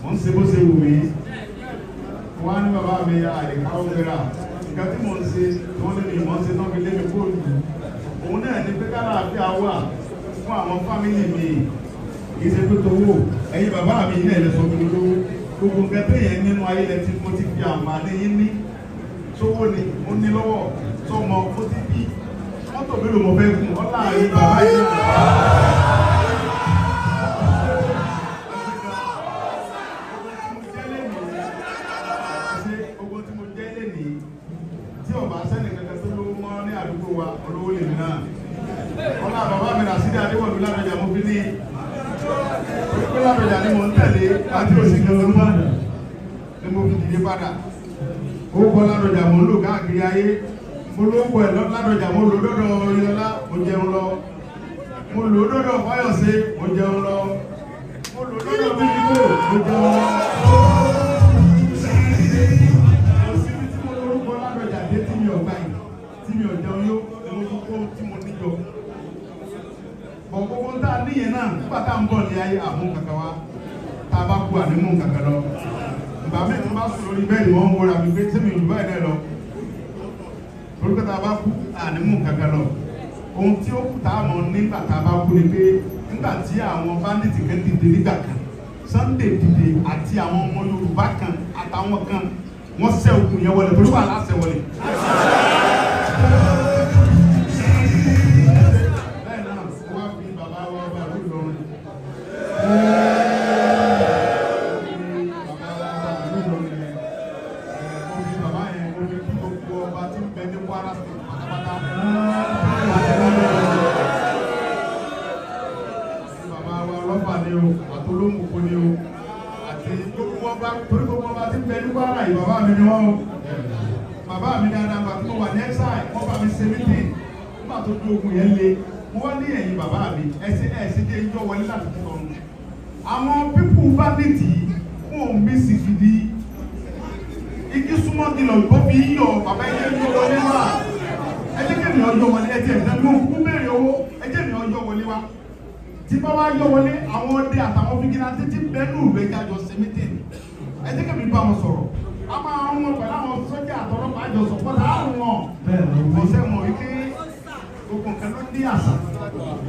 mo ń ṣe bó ṣe wù mí. Wọ́n á ní bàbá mi àlèkáwó gbéra. Nǹkan tí mò ń ṣe tí wọ́n lé mi mò ń ṣe tán fi lé mi kóòtù. Òun náà ní pé kálàáfíà wà fún àwọn fámìlì mi. Kì í ṣe pé towó. Ẹ̀yin bàbá mi ilé ẹ̀ lè sọ mi lówó. Gbogbo nǹkan téèyàn nínú ayé lẹ tí mo ti fi àǹfààní yín ní. Sówó ni mo ní lọ́wọ́, sọmọ mo ti bí. Mọ́tò mélòó mo fẹ́ gùn, ọlá yín bàbá yín. Gbogbo tí mo jẹ́ lénìí, tí ọba sẹ́ni kankan tó lówó mọ́ ní àdúgbò wa, olówó lèmi náà. Ọlá bàbá mi Ràṣídì Adéwọ̀lú Ládọjà mo fi ní. Orí pé Ládọjà ni mò ń tẹ̀lé àti òsì kankan mọ́ ni mo fi dìde padà. Orúkọ Ládọjà mò ń lò káàkiri ayé. Mo lórúkọ ẹ̀ Ládọjà, mo lò dọ́dọ̀ Oyinlọ́lá, mo jẹun lọ. Mo lò dọ́dọ̀ Fáyọ̀sé, mo jẹun lọ. Mo lò dọ́dọ̀ Bíbíkò, mo jẹun lọ. Kò síbi tí mo lórúkọ Ládọjà dé tí mi ò gbà yìí, tí mi ò jẹun yó, ni mo tún kó tí mo níjọ. Bọ̀ gbogbo ń tá a níyẹn náà, nígbà tá à ń bọ̀ ní ayé àmú kankan wá, tá a bá kú ànímú kankan lọ. Ìgbà míì tí wọ́n bá sùn lórí bẹ́ẹ̀dì wọ́n ń wọra mi pé sẹ́mi ìlú báyìí náà lọ. Torí pé tá a bá kú ànímú kankan lọ. Ohun tí ó kù tá a mọ̀ nígbà tá a bá kú ni pé nígbà tí àwọn bandits kan dìde nígbà kan, Sunday dìde àti àwọn ọmọ Yorùbá kan àtàwọn kan, wọ́n ṣẹ́ ogun yẹn wọlé torí wà láṣẹ wọlé. Bẹ́ẹ̀ náà, wọ́n á fi bàbá wa ọba ìlú Ìlọrin. Bàbá wa ọba ìlú Ìlọrin yẹn, mo fi bàbá yẹn, mo fi kí gbogbo ọba tí ń bẹ ní Kwara State pátápátá. Bàbá wa ọlọ́pàá ni o, àtolómùkú ni o, àti gbogbo ọba, torí gbogbo ọba tí ń bẹ ní Kwara yìí, bàbá mi ni wọ́n o. Bàbá mi dáadáa, gbà tí mo wà ní ẹ́sàì, wọ́n bá mi ṣe mítìn. Nígbà tó dé ogun yẹn le, mo wá ní ẹ̀yìn bàbá mi, ẹsẹ̀ ẹ̀sẹ̀ dé ijó wọlé láti fún ọrùn. Àwọn pípù bandits yìí, wọn ò mí sì gidi. Igi súnmọ́ kìlọ̀ ìbọn fi yíyọ, bàbá ẹ̀jẹ̀ ń yọ wọlé wá. Ẹ jẹ́ kí ènìyàn yọ wọlé, ẹ ti ẹ̀dá mi ò kú béèrè owó, ẹ jẹ́ ènìyàn yọ wọlé wá. Tí bá wá yọ wọlé, àwọn ọdẹ àtàwọn fìgìláńtì tí bẹ́ẹ̀ nù rẹ̀ jájọ ṣe mítìn. Ẹ jẹ́ kí èmi bá wọn sọ̀rọ̀. A máa ń wọn pẹ̀lú àwọn sọ́jà àtọlọ́pàá àjọ sọ̀pọ̀ láàrún wọn. Kò sẹ́wọ̀n wípé gbogbo nǹkan ló ní àṣà.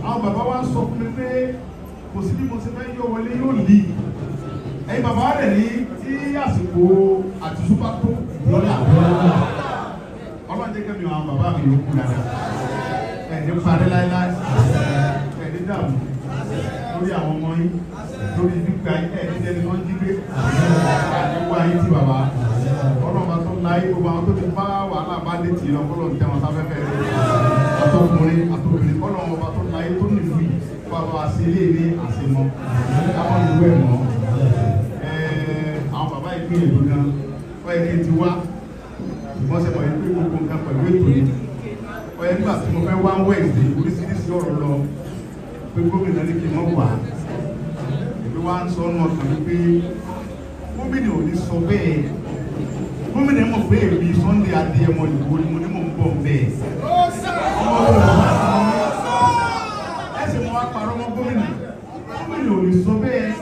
Àwọn bàbá wa ń sọ fún mi pé kò sí bí mo ṣe fẹ́ yọ wọlé yóò lì. Ẹ̀yin bàbá wa rẹ̀ ní tí àsìkò àtúnṣúpá tó lọ́la. Ọlọ́run jẹ́ kẹ́mi àwọn bàbá mi yòókù dáadáa. Ẹ̀ ní parí láéláé. Ẹ̀ ní dààmú lórí àwọn ọmọ yín, lórí dúkìá yín, ẹ̀ ní jẹ́ni wọ́n jí gbé. Àní wá yín tí bàbá. Ọlọ́run bá tó láyé gbogbo àwọn tó ti bá wàhálà bá dé tì í lọ kọ́lọ́ ń tẹ́ wọn sáfẹ́fẹ́ rẹ̀. Àtọkùnrin àtobìnrin kọ́lọ́ ọba tó láyé tó nìlú yìí kó a bá wa ṣe ilé ní àṣemọ́. Káwọn ìlú ẹ̀ mọ́. Àwọn bàbá yìí gbìyànjú gan. Ó yẹ kí n ti wá. Ṣùgbọ́n ṣe mọ̀ yìí pé gbogbo nǹkan pẹ̀lú ètò yìí. Ó yẹ nígbà tí mo fẹ́ wá Wednesday oríṣiríṣi ọ̀rọ̀ lọ pé gómìnà ní kí n mọ̀ wá. Èmi wá ń sọ ọ́nà ọkàn mi pé gómìnà ò ní sọ bẹ́ẹ̀. Gómìnà mọ̀ pé èmi Sunday Adéyẹmọ Ìgbòho ni mo ní mò ń bọ̀ bẹ́ẹ̀. Ẹ sì mọ wá parọ́ mọ́ gómìnà. Gómìnà ò ní sọ bẹ́ẹ̀.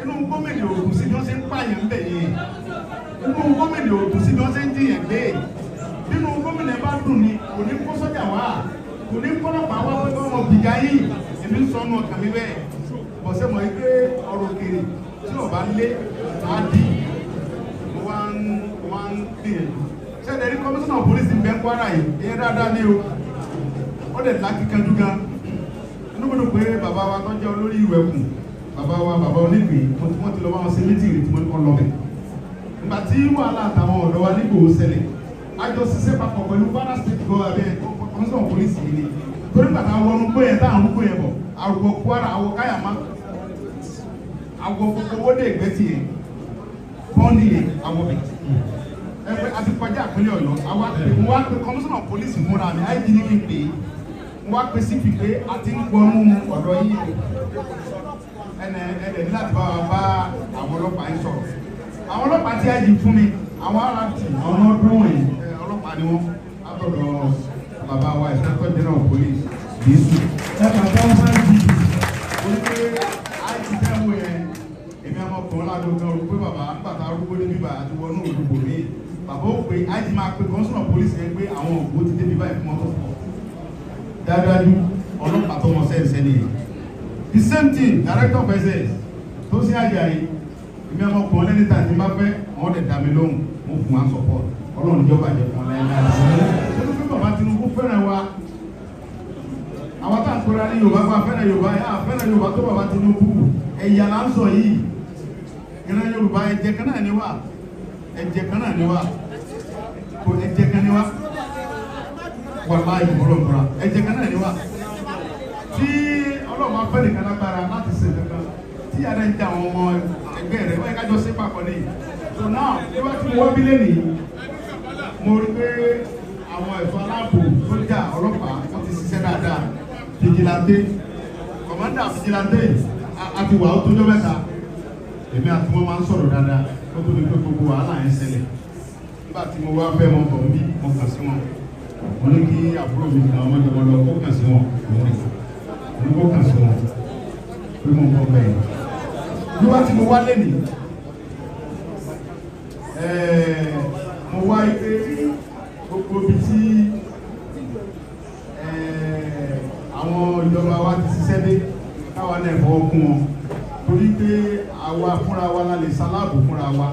Inú gómìnà ò dùn sí bí wọ́n ṣe ń pààyàn ń bẹ̀ yẹn. Inú gómìnà ò dùn sí bí wọ́n ṣe ń jìyàn gbé. Nínú gómìnà bá dùn ni kò ní kó sọ́jà wá, kò ní kọ́lọ́pàá wá pé kọ́ ọmọ gbìjà yìí. Èmi ń sọ ọ́nù ọkàn mi bẹ́ẹ̀. Bọ̀sẹ̀ mọ̀ wípé ọ̀rọ̀ òkèèrè tí ọba lé á dì. Mo wá ń gbìyànjú. Ṣé ẹ̀rí kọmíṣánná pólísì ń bẹ Kwara yìí? Ìyẹn dáadáa ní o. Ó dẹ̀ lákìkanjú gan. Inú mi dùn pé bàbá wa tó jẹ́ olórí ìwẹ̀kùn, bàbá wa bàbá onígbìn, wọ́n ti lọ bá wọn ṣe mítìrì tí wọ́n kọ́ lọ bẹ̀. Ìgbà tí wàhálà àtàwọn ọ̀dọ́ wa nígbò ṣẹlẹ̀, a jọ ṣiṣẹ́ papọ̀ pẹ̀lú Kwara State government kọmíṣánná pólísì yìí ni. Torí bàtà wọnú gbó yẹn táwọn gbó yẹn bọ̀, àwọ̀ Kwara, àwọ̀ Káyàmá, àwọ̀ gbogbo owó dé ìgbẹ́tì yẹn, bọ́ọ̀nì yẹn, àwọ̀ bẹ̀. Ẹgbẹ́ àti kọjá ìpínlẹ̀ Ọ̀yọ́, àwa mo wá pe kọmíṣánná pólísì múra mi, IG ní kí n pè é. Mo wá pe CP pé a ti ń gbọ́nú ọ̀dọ́ yìí o. Ẹnẹ ẹnẹ ní láti bá wa bá àwọn ọlọ́pàá yìí sọ̀rọ̀. Àwọn ọlọ́pàá tí IG fún mi, àwọn RRT, àwọn ọdún wọ̀nyí, ọlọ́pàá ni wọ́n látọ̀dọ̀ bàbá wa Inspector General of Police, Yéṣu. Ẹ bàbá wa bá jì. Ó ní pé IG ọmọkùnrin lágbo kan rò pé bàbá nígbà tá arúgbó débi bàbá àti wọnú òdòdó mi bàbá ó pé IG máa pe commissioner police yẹn pé àwọn ògbó ti débi báyìí fún mọ́tò pọ̀ dájúdájú ọlọ́pàá tó mọ sẹ́ǹsẹ́ nìyẹn. The same thing director of SS tó sí Àjàyí èmi ọmọkùnrin lẹ́ni tà tí n bá fẹ́ wọ́n dẹ̀ dá mi lóhùn mo fún wa support Ọlọ́run ìjọba jẹ fún ọ láyé. Ṣé ló fi bàbá Tinubu fẹ́ràn wa? Àwọn tá à ń pera ní Yorùbá bá fẹ́ràn Yorùbá yà fẹ́ràn Yorùbá tó bàbá Tinubu ẹ̀yà là ń sọ yìí. Ìran Yorùbá ẹ̀jẹ̀ kan náà ni wá, ẹ̀jẹ̀ kan náà ni wá, kò ẹ̀jẹ̀ kan ni wá, wàláhì ìmọ̀lọ́mọ̀ra ẹ̀jẹ̀ kan náà ni wá. Tí Ọlọ́run bá fẹ́ nìkan lágbára láti ṣe kankan tí adé ń jẹ àwọn ọmọ ẹgbẹ́ rẹ̀ wọ́n yẹ kájọ sí papọ̀ ní. So now níwájú tí mo wá bí lẹ́nìí mo rí pé àwọn ẹ̀ṣọ́ aláàbò sójà ọlọ́pàá wọ́n ti ṣiṣẹ́ dáadáa. Fìjìláńtẹ́ kọ̀mọ́ndà fìjìláńtẹ́ àti wà ó tójọ́ mẹ́ta èmi àti wọn máa ń sọ̀rọ̀ dáadáa ó tó di pé gbogbo wàhálà yẹn ṣẹlẹ̀. Nígbà tí mo wá fẹ́ mọ bọ̀ ń bí mo kàn sí wọn, mo ní kí àbúrò mi kan ọmọdé wọn lọ kó kàn sí wọn, mo ní kó kàn sí wọn pé mo bọ̀ bẹ́ẹ̀. Nígbà tí mo wá lẹ́nìí mo wá pé gbogbo ibi tí àwọn ìjọba wa ti ṣiṣẹ́ dé káwa náà fọwọ́ kún wọn torí pé àwa fúnra wa la lè ṣaláàbò fúnra wa,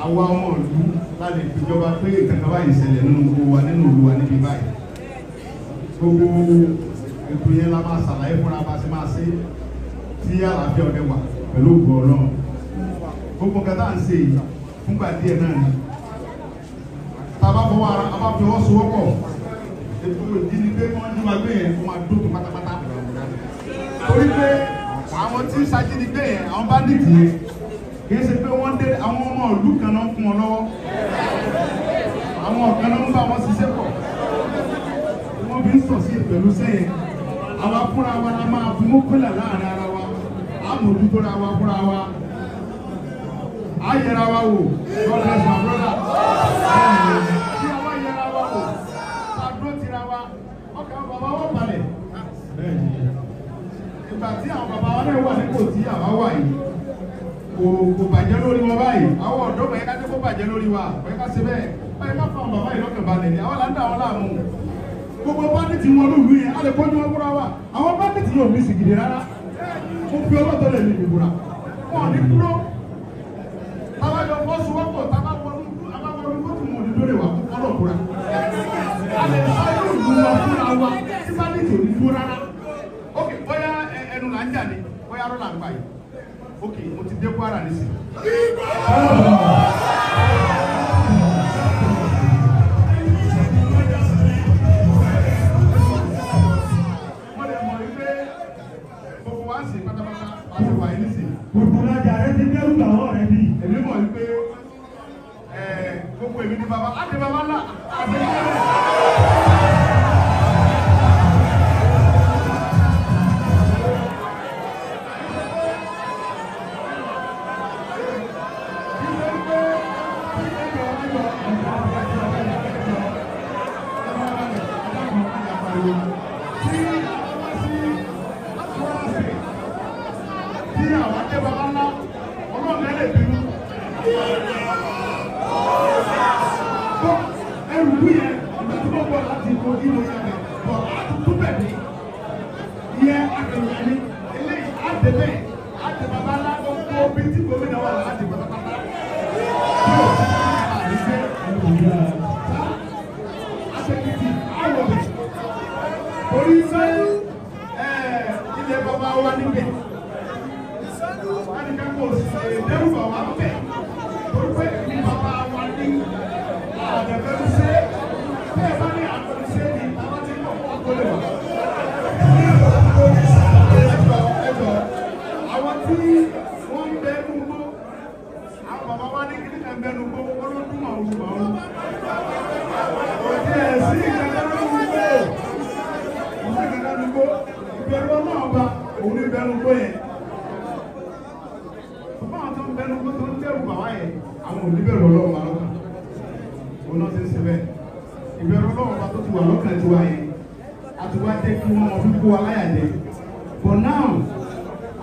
àwa ọmọ ìlú la lè pèjọba pé nǹkan báyìí ṣẹlẹ̀ nínú gbogbo wa nínú ìlú wa níbi báyìí. Gbogbo ètò yẹn la máa ṣàlàyé fúnra bá ṣe máa ṣe tí àlàáfíà ọdẹ wà pẹ̀lú ògo Ọlọ́run. Gbogbo nǹkan tá à ń ṣe yìí fúngbà díẹ̀ náà ni tá a bá fọwọ́ ara a bá fi ọwọ́ sowọ́pọ̀ ètò ìdínigbé wọn ní wa gbé yẹn kó máa dókun pátápátá torí pé àwọn tí ń ṣajínigbé yẹn àwọn bandit yẹn kì í ṣe pé wọ́n dé àwọn ọmọ ìlú kan náà ń fún wọn lọ́wọ́, àwọn kan náà ń bá wọn ṣiṣẹ́ pọ̀ wọ́n fi ń sọ̀ sí pẹ̀lú sẹ́yìn. Àwa fúnra wa la máa fi mú pínlẹ̀ láàrin ara wa, á mójútó ra wa fúnra wa, á yẹra wa wò. God bless my brother. Tí a wá yẹra wa wò, tá a dúró tira wa, ọkàn bàbá wọn balẹ̀. Ìgbà tí àwọn bàbá wa náà wà nípò tí àwa wà yìí kò bàjẹ́ lórí wọn báyìí. Àwọn ọ̀dọ́ bẹ̀yẹ ká jẹ́ kó bàjẹ́ lórí wa, bẹ̀yẹ ká ṣe bẹ́ẹ̀ báyìí ká fún àwọn bàbá yìí lọ́kàn balẹ̀ ni àwọn là ń dà wọn láàmú. Gbogbo bandit wọn lùlù yẹn, a lè kọjú wọn fúnra wa. Àwọn bandit yóò mí sìgìdì rárá. Mo fi ọlọ́tọ̀ lè mi ìbúra. Wọn ò ní kúrò. Tábàjọ fọ́sowọ́pọ̀ tábàwọnú kóòtù mọ̀ ní lórí wa kó kọ́ lọ́kùnra. A lè sọ yóò lù wọn fúnra wa tí bandit ò ní dúró rárá. Ok, bóyá ẹnu là ń jà ní, bóyá arọ́ là ń gbà yìí. Ok, mo ti dé Kwara nísìnyí. Mo lè mọ̀ wípé gbogbo wa ń sìn pátápátá láti wà yín nísìnyí. Gbogbo ọjà rẹ ti dẹ́rù bà wọ́n rẹ bí. Èmi mọ̀ wípé gbogbo èmi ni bàbá àti bàbá ńlá àti bàbá ńlá.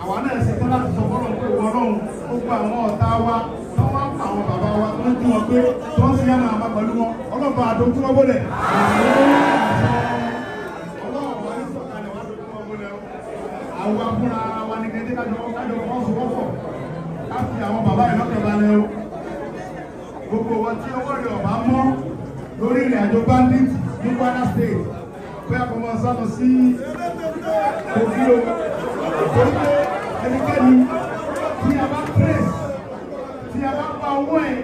Àwa náà ṣe tán láti sọ fọ́lọ́ pé Ọlọ́run gbogbo àwọn ọ̀tá wa tó wá ń pa àwọn bàbá wa tó ń jí wọn pé tó ń ṣe yànnà àmà pẹ̀lú wọn ọlọ́ba àdójú wọn bọ́lẹ̀. Ọlọ́run wa ní sọ̀kalẹ̀ wá dójú wọn bọ́lẹ̀ o. Àwa fúnra wa ní kẹ́kẹ́ kájọ kájọ fọ́sowọ́pọ̀ ká fi àwọn bàbá yìí lọ́kàn balẹ̀ o. Gbogbo wọn tí ọwọ́ rẹ̀ ọ̀bá mọ́ lórí ìrìn àjò bandit ní Kwara State bóyá kò mọ sánú sí Kogi o. Torí pé ẹnikẹ́ni tí a bá trace tí a bá pa owó ẹ̀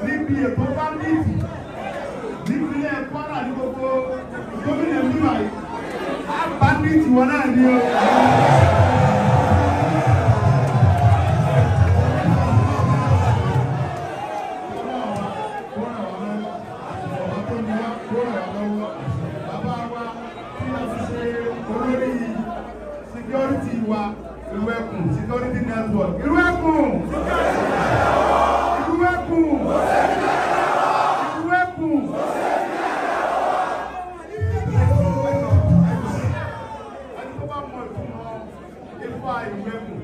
níbi ètò bandit nípínlẹ̀ Kwara ní gbogbo gómìnà bíbá yìí á bandit wọn náà ní o. Security wa Irú Ẹkùn security network Irú Ẹkùn Irú Ẹkùn Irú Ẹkùn. Ẹni tó bá mọ ìtumọ̀ ifá Irú Ẹkùn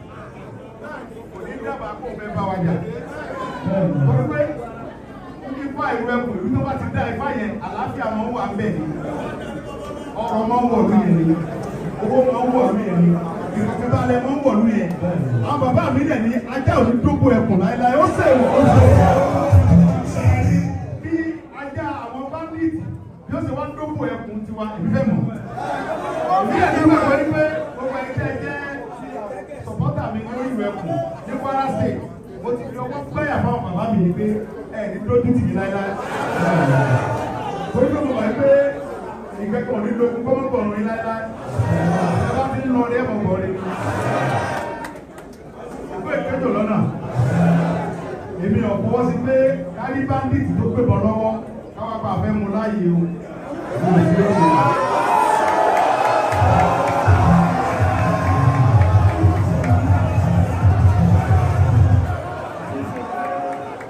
kò ní dábàá kó fẹ́ bá wa jà. Torí pé ifá Irú Ẹkùn ìlú tó bá ti dá ifá yẹn àlàáfíà máa ń wà ń bẹ̀ ni ọrọ̀ máa ń wọ̀ lóye ni owó máa ń wọ̀ lóye ni ìfọ̀kànbalẹ̀ máa ń wọ̀ lóye. Àwọn bàbá mi dẹ̀ ní ajá ò ní dógò ẹkùn láéláé ó ṣèwọ̀ ó ṣèwọ̀. Bí ajá àwọn bandit bí ó ṣe wá dógò ẹkùn tiwa èmi fẹ́ mọ̀. Èmi dẹ̀ ní wíwẹ̀ wọlé pé gbogbo ẹni tẹ́ jẹ́ sọ̀pọ́tà mi lórí Irú Ẹkùn ní Kwara State mo ti fi ọwọ́ gbẹ́yà fáwọn bàbá mi ni pé ẹ̀ ní dójú tì mí láéláé. Torí pé mo mọ̀ pé ìgbẹ́kọ̀ nílò ogun kọ́mọ́bọ̀ ọ̀run yín láéláé. Ẹ bá ti ń lọ ní ẹ̀mọ̀ bọ̀ rí. Ìgbó ìkéjò lọ́nà. Èmi ò fọwọ́ sí pé kárí bandit tó gbé bọ̀ lọ́wọ́ káwá pa àfẹ́ mu láàyè o.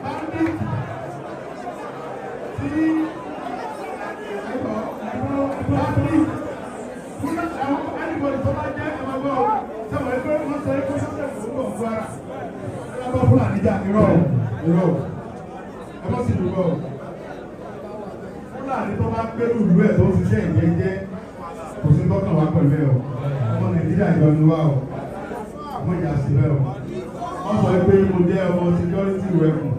Bandit tí Fúlàní tó bá gbẹ́rù ìlú ẹ̀ tó ń ṣiṣẹ́ ìjẹ́jẹ́ kò sí tọ́kàn wá pẹ̀lú ẹ̀ o. Ọmọ Nàìjíríà jọ ni wá o. Mo yà sí bẹ́ẹ̀ o. Wọ́n sọ pé mo jẹ́ ọmọ security weapon.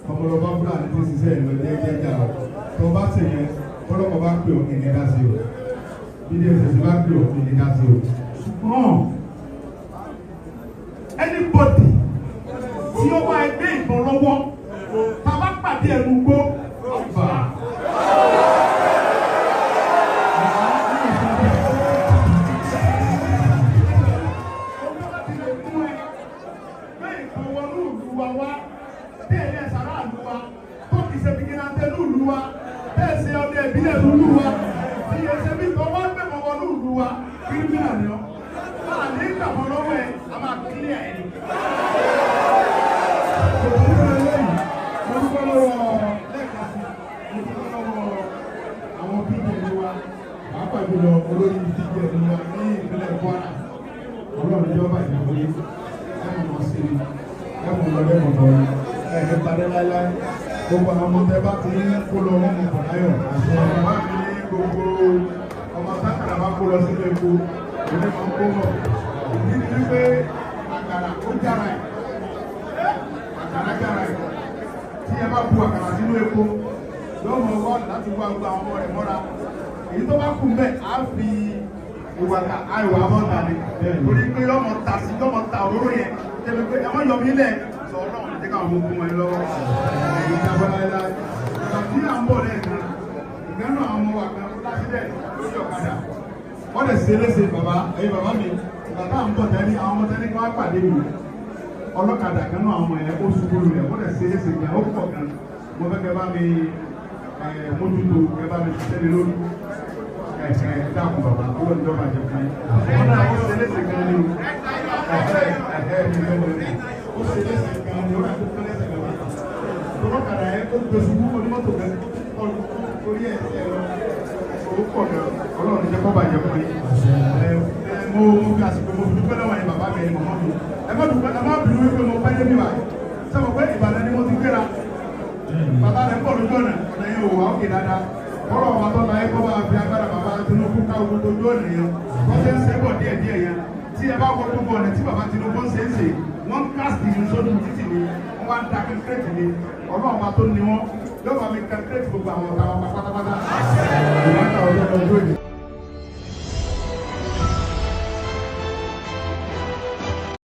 Ọmọlọba Fúlàní tó ń ṣiṣẹ́ ìlọ jẹ́jẹ́ jà o. Tó bá ṣe yẹn, ọlọ́pàá bá pè ọ́ kí ni dá sí o. Bí DSS bá pè ọ́ kí ni dá sí o. Ṣùgbọ́n anybody tí ó bá ẹgbẹ́ ìbọn lọ́wọ́ tá a bá pàdé ẹnu gbó ọ̀fà. Olórí ìdíje ẹni wa ní ìpínlẹ̀ Kwara Ọlọ́run ìjọba ìdìbò yìí ẹ̀mọ̀ mọ̀ sí i ẹ̀mọ̀ lọ lẹ́mọ̀ bọ̀ yìí ẹ̀mí padà láéláé gbogbo àwọn ọmọ tẹ bá ti ń kó lọ wọn mọ̀ láyọ̀ bàbá mi ní gbogbo ọmọ sákàrà bá kó lọ sílé epo òní máa ń kó bọ̀ ìdí ni wípé àkàrà ó jára ẹ̀ àkàrà jára ẹ̀ tí ẹ bá bu àkàrà sínú epo yóò mọ̀ wọ́n láti wá gbogbo àwọn ọmọ rẹ̀ mọ́ra èyí tó bá kù mbẹ á fi ìwà ká àìwà bọ́ta ni torí pé yọmọ ta sí yọmọ ta òróró yẹn tẹ̀lé pé ẹmọ yọmí lẹ̀ sọ ọlọ́run ní káwọn ọmọ ogun wọn lọ́wọ́ èyí tí a bọ́ láéláé ìgbà tí à ń bọ̀ lẹ́ẹ̀kan ìgbẹ́nu àwọn ọmọ wa kan lásìdẹ̀ lórí ọ̀kadà wọ́n lè ṣe léṣe bàbá ẹ̀yin bàbá mi ìgbà tá à ń bọ̀ tẹ́lẹ̀ àwọn ọmọ tẹ́lẹ̀ kí wọ́n pàdé mi ọlọ́kadà kan náà àwọn ọmọ yẹn ó ṣubú lulẹ̀ wọ́n lè ṣe léṣe gan ó pọ̀ gan mo fẹ́ kẹ́ bá mi mójútó kẹ́ bá mi ṣiṣẹ́ lé lórí ẹ̀hẹ̀ dákun bàbá owó ìjọba jẹ fún yín. Wọ́n náà ó ṣe léṣe gan ni o. Ẹ̀hẹ̀ ẹ̀hẹ̀ mi ló wọlé. Ó ṣe léṣe gan ni ó rà tó kán lẹ́sẹ̀ bàbá. Tọ́lọ́kadà yẹn ó gbé ṣubú onímọ́tò gan torí ẹ̀ ẹ̀ lọ. Ó pọ̀ gan, Ọlọ́run jẹ́ kó bàjẹ́ fún yín. Ẹ mo fi àsìkò mo fi dúpẹ́ lọ́wọ́ yín, bàbá mi, ẹ̀yin mọ̀mọ́ mi. Ẹ má dúpẹ́, ẹ má bínú wípé mo pẹ́ débi báyìí. Sọ pé Ìbàdàn ni mo ti gbéra? Bàbá rẹ̀ ń bọ̀ lójú ọ̀nà, ọ̀nà yẹn ò wá òkè dáadáa. Kọ́lọ̀ ọba tó la ẹ kọ́ bá fi agbára bàbá Tinubu ká gbogbo ojú ọ̀nà yẹn. Wọ́n ṣe ń ṣe bọ̀ díẹ̀ díẹ̀ yẹn. Tí ẹ bá wọ gbogbo ọ̀nà tí bàbá Tinubu ń ṣe ń ṣe, wọ́n ń cast ní sójú títì ni, wọ́n wá ń da concrete ni. Ọlọ́run ọba tó ní wọn yóò bá mi concrete gbogbo àwọn ọ̀tá wọn pátápátá. Ìwádìí ọjọ́ ọjọ́ ìdí.